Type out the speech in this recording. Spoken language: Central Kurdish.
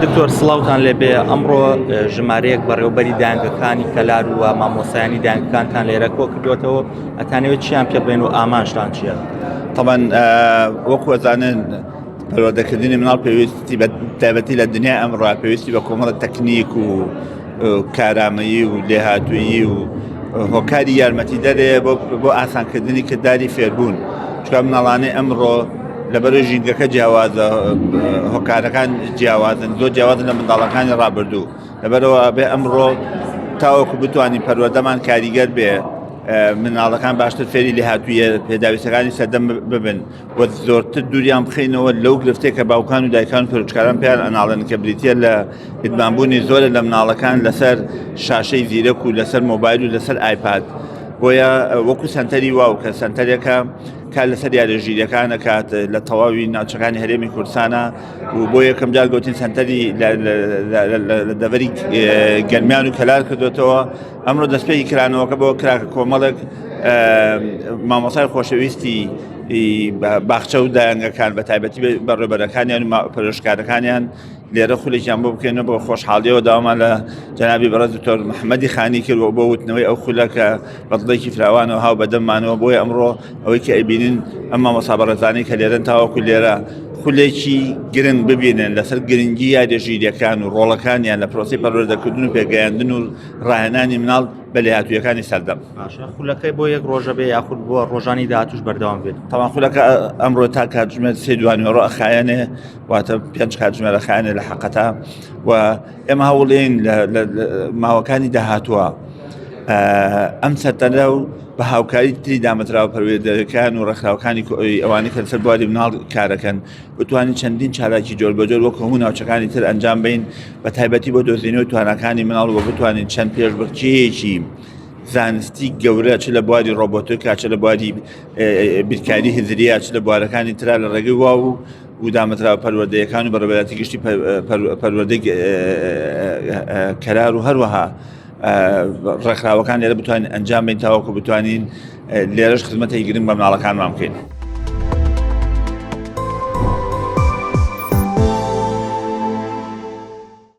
دکتۆر سڵاوتان لێبێ ئەمڕۆ ژمارەیەک بەڕێوبەری دانگەکانی کەلار و مامۆسایانی دانگەکانتان لێرە کۆ کردوێتەوە ئەتانەوێت چیان پێ بڵێن و ئامانجتان چییە؟ طبعا وەکو ئەزانن پەروەردەکردنی مناڵ پێویستی بە تایبەتی لە دنیای ئەمڕۆ پێویستی بە کۆمەڵە تەکنیک و کارامەیی و لێهاتوویی و هۆکاری یارمەتی دەرێ بۆ ئاسانکردنی کرداری فێربوون چکە مناڵانەی ئەمڕۆ لەبەرە ژینگەکە جیاوازە هۆکارەکان جیاوازن زۆر جیاوازن لە منداڵەکانی ڕابردوو لەبەرەوە بێ ئەمڕۆ تاوەکو بتوانین پەروەردەمان کاریگەر بێ مناڵەکان باشتر فێری لێهاتوویە پێداویستەکانی سەردەم ببن و زۆرتر دووریان بخەینەوە لەو گرفتێک کە باوکان و دایکان و پەرۆچکاران پێیان ئەناڵێن کە بریتە لە ئیدمانبوونی زۆرە لە مناڵەکان لەسەر شاشەی زیرەک و لەسەر مۆبایل و لەسەر ئایپاد بۆیە وەکو سنتەری واو کە سنتەرێکە کار لەسەر یارە ژیرەکان ئەکات لە تەواوی ناوچەکانی هەرێمی کوردستانە و بۆ یەکەم جار گوتین سنتەری لە دەڤەری گەرمیان و کەلار کردوێتەوە ئەمڕۆ دەستپێکی کرانەوەکە بۆ کراکە کۆمەڵێک مامۆسای خۆشەویستی باخچە و دایەنگەکان بە تایبەتی بەڕێبەرەکانیان و پەرۆشکارەکانیان لێرە خولێکیان بۆ بکەینەوە بۆ خۆشحاڵیەوە داوامان لە جەنابی بەڕێز دکتۆر محەممەدی خانی کرد بۆ وتنەوەی ئەو خولە کە بەدڵێکی فراوانەوە هاو بەدەممانەوە بۆیە ئەمڕۆ ئەوەی کە ئەیبینین ئەم مامۆستا بەڕێزانەی کە لێرەن تاوەکو لێرە خولێکی گرنگ ببینن لەسەر گرنگی یاریە ژیریەکان و ڕۆڵەکانیان لە پرۆسی پەروەردەکردن و پێگەیاندن و ڕاهێنانی مناڵ بە لێهاتوویەکانی سەردەم. باشە خولەکەی بۆ یەک ڕۆژە بێ یاخود بۆ ڕۆژانی داهاتوش بەردەوام بێت؟ تەوان خولەکە ئەمڕۆ تا کاتژمێر سێ دوانیوەڕۆ ئەخایەنێ واتە پێنج کاتژمێر ئەخایەنێ لە حەقەتا و ئێمە هەوڵێین لە ماوەکانی داهاتووە ئەم سەتەرە و بە هاوکاری تری دامەزراوە پەروەردەکان و ڕێکخراوەکانی ئەوانەی کە لەسەر بواری مناڵ کارەکەن بتوانین چەندین چالاکی جۆر بە جۆر وەک هەموو ناوچەکانی تر ئەنجام بین بە تایبەتی بۆ دۆزینەوەی تواناکانی مناڵ و بتوانین چەند پێشبڕکێیەکی زانستی گەورە چ لە بواری ڕۆبۆتۆکا چ لە بواری بیرکاری هزریە چ لە بوارەکانی ترا لە ڕێگەی واو و و دامەزراوە پەروەردەیەکان و بەڕێوەبەرایەتی گشتی پەروەردەی کەرار و هەروەها ڕێکخراوەکان لێرە بتوانین ئەنجام بین تاوەکو بتوانین لێرەش خزمەتێکی گرنگ بە مناڵەکانمان بکەین.